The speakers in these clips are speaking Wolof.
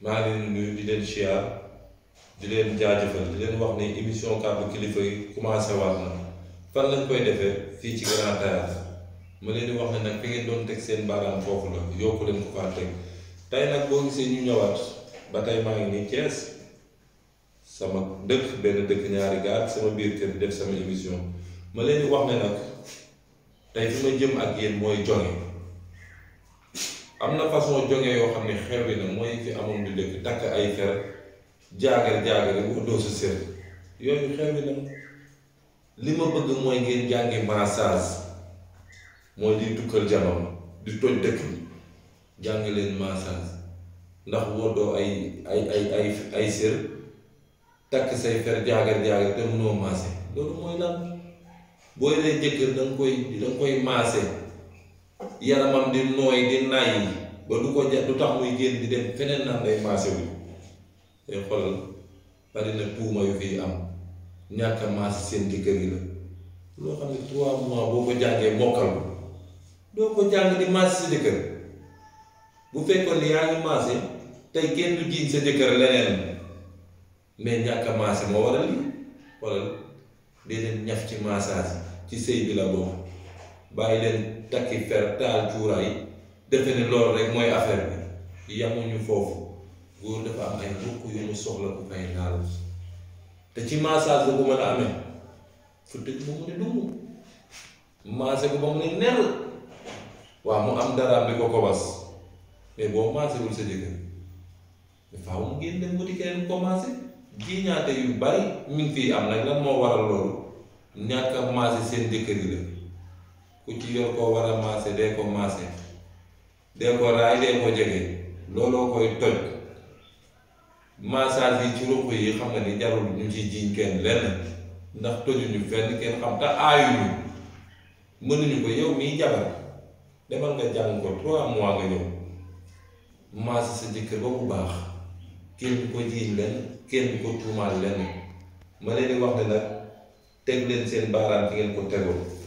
maa ngi leen di nuyu di leen siyaar di leen jaajëfal di leen wax ni émission kàddu kilifa yi commencé waat na fan lañ koy defee fii ci Grand Théâtre ma leen di wax ne nag fi ngeen doon teg seen baaraam foofu la yokku leen ko faa teg tey nag boo gisee ñu ñëwaat ba tey maa ngi nii Thiès sama dëkk benn dëkk ñaari gaar sama biir kër di def sama émission ma leen di wax ne nag tey fi ma jëm ak yéen mooy jonge am na façon jonge yoo xam ne xew bi na mooy fi amoon du dëkk takk ay fer jaagar bu doo sa sër yooyu xew bi na li ma bëgg mooy ngeen jàngi massage mooy liy tukkal jamono di toj dëkk bi jàng leen massage ndax woddoo ay sër takk say fer jaagar te mënoo maase loolu mooy lan booy lay jëkkër danga koy maase yaramam di nooy di nay ba du ko du tax muy génn di dem feneen naan day maase wu day xoolal bari na tuuma yu fii am ñàkk a maase seen jëkkër yi la loo xam ne 3 mois boo ko jàngee mokkal ko doo ko jàng di maase sa jëkkër bu fekkoon ni yaa ngi maase tey kenn du jiiñ sa jëkkër leneen mais ñàkk a maase moo waral lii xoolal dee leen ñaf ci massage ci sëy bi la bokk bàyyi leen takki fer taal cuuraay defe ne loolu rek mooy affaire bi yamuñu foofu góor dafa am ay mbokk yu mu soxla ku fay laal te ci massage la ko mën a amee fu tëj ba mu ne dugg maase ko ba mu ne ner waaw mu am daraam di ko kobas mais boo maasewul sa jëkkër faaw mu génn dem wuti keneen commencé jiiñaate yu bari mi ngi fii am nag lan moo waral loolu ñàkk a maase seen jëkkër yi la ku ci yor koo war a maase dee ko maase dee ko raay dee ko jege looloo koy toj massage yi ci ruq yi xam nga ni jarul ñu ci jiiñ kenn lenn ndax tojuñu fenn kenn xam te aayuñu mënuñu ko yow miy jabar demal nga jàng ko 3 mois nga ñëw maase sa jëkkër ba mu baax kenn du ko jiiñ lenn kenn du ko tuumaal lenn ma leen di wax ne nag teg leen seen baaraam fi ngeen ko tegoo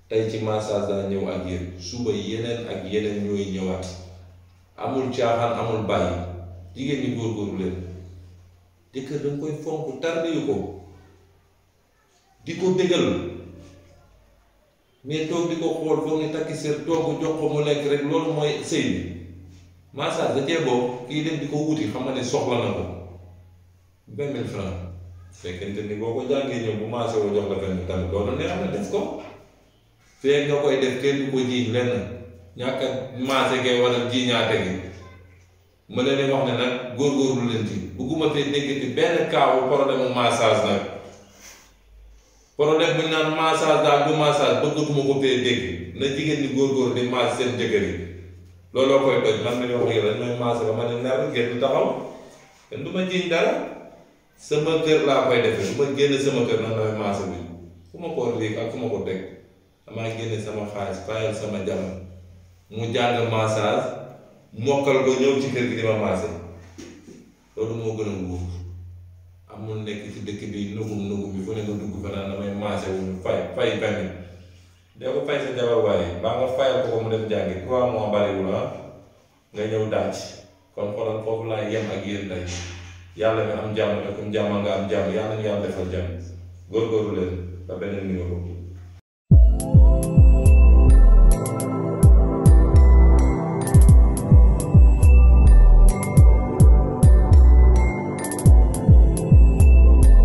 tey ci massage daa ñëw ak yéen suba yeneen ak yeneen ñooy ñëwaat amul caaxaan amul bàyyi jigéen ñi góorgóorlu leen jëkkër danga koy fonk tarbiyu ko di ko bégal mais toog di ko xool foog ni takki sër toog jox ko mu lekk rek loolu mooy sëy bi massage da cee boobu kii dem di ko wuti xam nga ne soxla na ko 20 000 francs fekkente ni boo ko jàngee ñëw bu maase woo jox la benn tamit loolu neex na def ko fee nga koy def kenn du ko jiiñ lenn ñàkk a maase ge wala jiiñaate gi ma leen wax ne nag góorgóorlu leen ci bugguma fee déggati benn kaawu problème mu massage nag problème bu ñu naan massage daal du massage bëggatuma ko fee dégg na jigéen ñi góorgóorlu di maase seen jëkkër yi looloo koy toj man nañu wax yow dañ may maase ba ma ne ner génn taxaw kenn du ma jiiñ dara sama kër laa koy defee bu ma génn sama kër nan damay maase bi fu ma ko léegi ak fu ma ko teg damaa génne sama xaalis fayal sama jamono mu jàng massage mokkal ko ñëw ci kër gi di ma maase loolu moo gën a wóor amul nekk ci dëkk bi nugum bi fu ne nga dugg fa naan damay maase wu fay benn dee ko fay sa jabar waaye baa nga fayal ko mu dem jàngi 3 mois bariwul nga ñëw daaj kon xoolal foofu laa yem ak yéen tey yàlla mi am jàmm te comme jàmm nga am jàmm yàlla ñu yàlla defal jàmm góorgóorlu leen ba beneen numéro